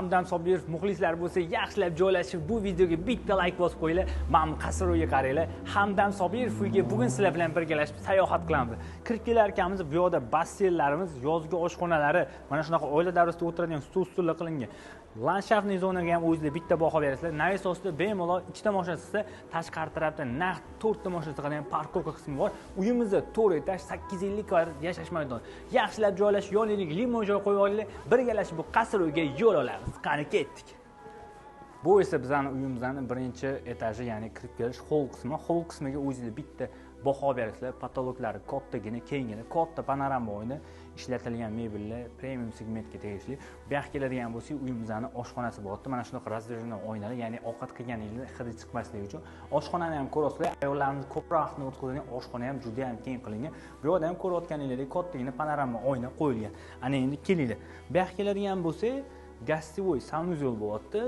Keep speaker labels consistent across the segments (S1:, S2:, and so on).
S1: Hamdam Sobirov muxlislar bo'lsa, yaxshilab joylashib, bu videoga bitta layk bosib qo'yinglar. Mana bu qasr uyga qaranglar. Hamdam Sobirov uyiga bugun sizlar bilan birgalashib sayohat qilamiz. Kirib kelar ekanmiz, bu yoqda basseynlarimiz, yozgi oshxonalari, mana shunaqa oila davrasida o'tiradigan stol stullar qilingan. Ландшафтный zonaga ham o'zingizlar bitta baho berasizlar. Навес ostida bemalol ikkita mashina sig'sa, tashqari tarafda naqd to'rtta mashina sig'adigan парковка qismi bor. Uyimizda 4 etaj, 850 kvadrat yashash maydoni. Yaxshilab joylashib, yoningizga limon joy qo'yib olinglar. Birgalashib bu qasr uyga yo'l olamiz. Qani, ketdik. Bu esa bizani uyimizni birinchi etaji, ya'ni kirib kelish hol qismi. Hol qismiga o'zingizlar bitta baho berasizlar. Потолок lari kattagina, kenggina, katta panorama oyna, ishlatilgan mebellar premium segmentga tegishli. Bu yoqqa keladigan bo'lsak, uyimizni oshxonasi bo'lyapti. Mana shunaqa раздвижной oynalar, ya'ni ovqat qilganingizda hidi chiqmasligi uchun. Oshxonani ham ko'rasizlar, ayollarimiz ko'proq vaqtni o'tkazadigan oshxona ham juda ham keng qilingan. Bu yoqda ham ko'rayotganingizdek kattagina panorama oyna qo'yilgan. Ana endi kelinglar. Bu yoqqa keladigan bo'lsak, гостевой санузел bo'lyapti.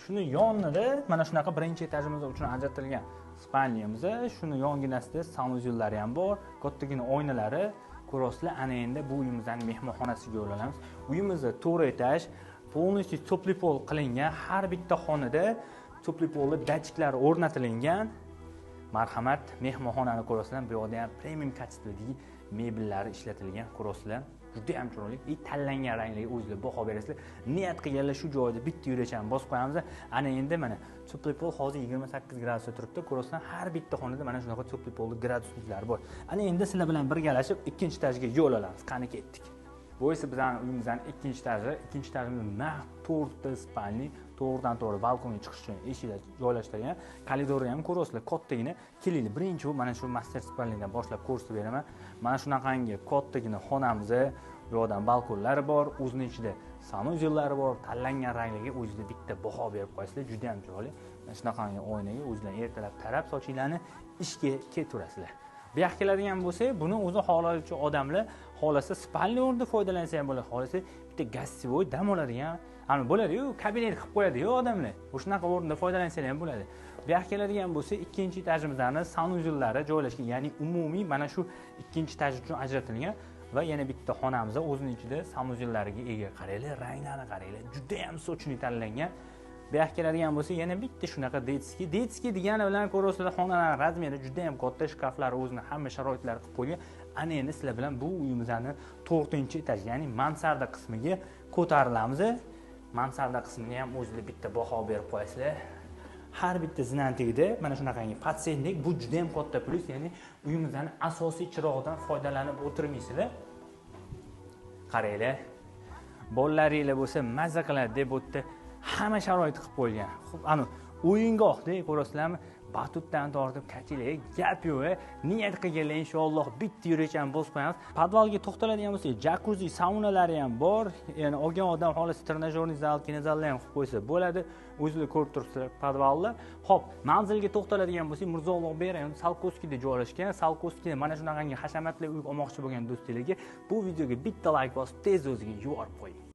S1: Shuni yonida mana shunaqa birinchi etajimiz uchun ajratilgan спальня miz, shuni yonginasida санузел lari ham bor, kattagina oynalari ko'ryapsizlar. Ana endi bu uyimizning mehmonxonasiga yo'l olamiz. Uyimizda to'rt etaj, полностью теплый пол qilingan, har bitta xonada теплый пол li datchiklari o'rnatilgan. Marhamat, mehmonxonani ko'ryapsizlar. Bu yoqda ham premium качество dagi mebellari ishlatilgan, ko'ryapsizlar. Juda ham chiroyli и tanlangan ranglarga o'zinglar baho berasizlar. Niyat qilganlar shu joyda bitta yurakchani bosib qo'yamiz. Ana endi mana теплый пол hozir 28 gradusda turibdi, ko'ryapsizlar. Har bitta xonada mana shunaqa теплый пол li gradusniklari bor. Ana endi sizlar bilan birgalashib ikkinchi etajga yo'l olamiz. Qani, ketdik. Bu esa bizani uyimizni ikkinchi etaji. Ikkinchi etajimizda naq to'rtta спальни, to'g'ridan to'g'ri balkonga chiqish uchun eshiklar joylashtirilgan. Koridorni ham ko'ryapsizlar, kattagina. Kelinglar, birinchi bo'lib mana shu мастер спальни dan boshlab ko'rsatib beraman. Mana shunaqangi kattagina xonamiz, bu yoqdan balkonlari bor, o'zini ichida санузел lari bor. Tanlangan ranglarga o'zingizlar bitta baho berib qo'yasizlar, juda ham chiroyli. Mana shunaqangi oynaga o'zinglar ertalab tarab sochinglarni, ishga ketaverasizlar. Bu yoqqa keladigan bo'lsak, buni o'zi xohlovchi odamlar xohlasa спальня o'rnida foydalansa ham bo'ladi, xohlasa bitta гостевой dam oladigan ana bo'ladiyu, kabinet qilib qo'yadiyu odamlar, o'shanaqa o'rinda foydalansalar ham bo'ladi. Bu yoqqa keladigan bo'lsak, ikkinchi etajimizni санузел lari joylashgan, ya'ni umumiy mana shu ikkinchi etaj uchun ajratilgan va yana bitta xonamiz o'zini ichida санузел lariga ega. Qaranglar, ranglarni qaranglar, judayam сочный tanlangan. Bu yoqqa keladigan bo'lsak, yana bitta shunaqa детский. Детский degani bilan ko'ryapsizlar, xonalar размер i juda ham katta, shkaflar o'zini hamma sharoitlari qilib qo'ygan. Ana endi sizlar bilan bu uyimizni to'rtinchi etaj, ya'ni mansarda qismiga ko'tarilamiz. Mansarda qismini ham o'zinglar bitta baho berib qo'yasizlar. Har bitta zinani tagida mana shunaqangi подсвечник, bu juda ham katta plyus, ya'ni uyimizni asosiy chirog'idan foydalanib o'tirmaysizlar. Qaranglar, bolalaringlar bo'lsa mazza qiladi deb bu yerda hamma sharoit qilib qo'yilgan. Xo'p, ani o'yingohda ko'rasizlarmi, batutdan tortib качели, gap yo'q. Niyat qilganlar inshaalloh bitta yurakchani bosib qo'yamiz. Podvalga to'xtaladigan bo'lsak, jakuzi, saunalari ham bor. Ya'ni olgan odam xohlasa тренажёрный zal, kinozallar ham qilib qo'ysa bo'ladi. O'zinglar ko'rib turibsizlar podvalni. Xo'p, manzilga to'xtaladigan bo'lsak, Mirzo Ulug'bek rayoni Salkovskiyda joylashgan. Salkovskiyda mana shunaqangi hashamatli uy olmoqchi bo'lgan do'stlarga bu videoga bitta layk bosib, tez o'ziga yuborib qo'ying.